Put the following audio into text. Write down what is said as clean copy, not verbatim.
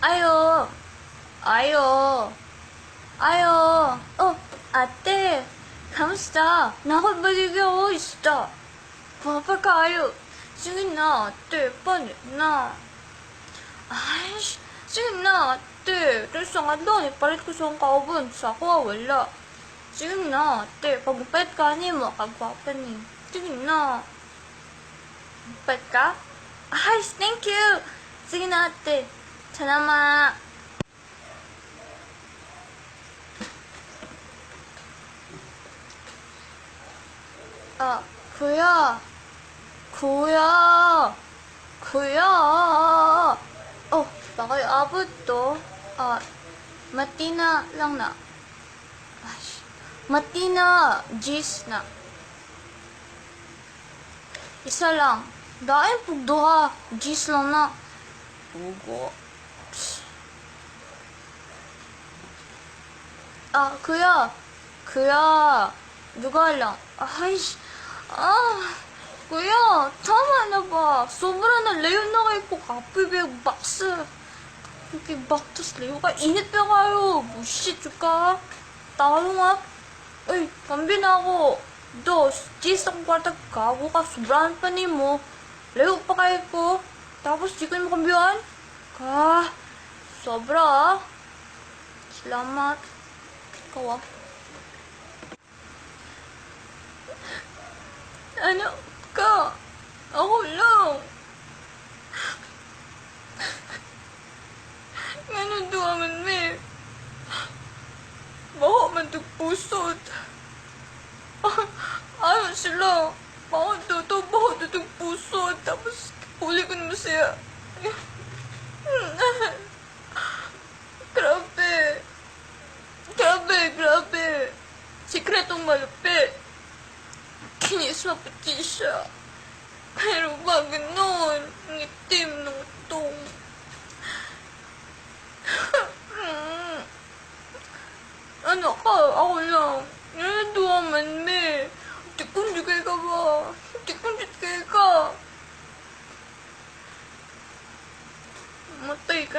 Ayo. Ayo. Ayo. Oh, ate. Kamusta? Nakabalik ako isda. Gwapa kayo. Sige na, ate. Palit na. Ay, sige na, ate. Tapos ang adlaw, ipalit ko sa akong kauban. Sa ako, wala. Sige na, ate. Pag ipalit ka ni mo, kagwapa ni. Sige na. Ipalit ka? Ay, thank you. Sige na, ate. Salamat. Ah, kuya. Kuya. Kuya. Oh, baka abot to. Ah, Matina lang na. Ay, Matina, Gis na. Isa lang. Dain pug duha. Gis lang na. Pugo. Ah, kuya. Kuya. Duga lang. Ay, ah, kuya, tama na ba? Sobra na, layo na kayo ko. Kapoy ba yung box? Kay baktas, layo ka. Init pa kayo. Bullshit ka. Talo nga. Uy, kambi na ako. Dos, cheese akong kwarta. Gago ka, sobrahan pa ni mo. Layo pa kayo ko. Tapos, di ko yung makambihan. Ka, sobra ah. Salamat. Ikaw ah. Ano ka? Ako lang. Ngano duha man mi? Baho man tog pusod. Ano sila? Baho to to, baho to tog pusod. Tapos huli ko naman siya. Grabe. Grabe, grabe. Sikretong malupit. Kinis maputi siya. Pero ba ganun? Ngiti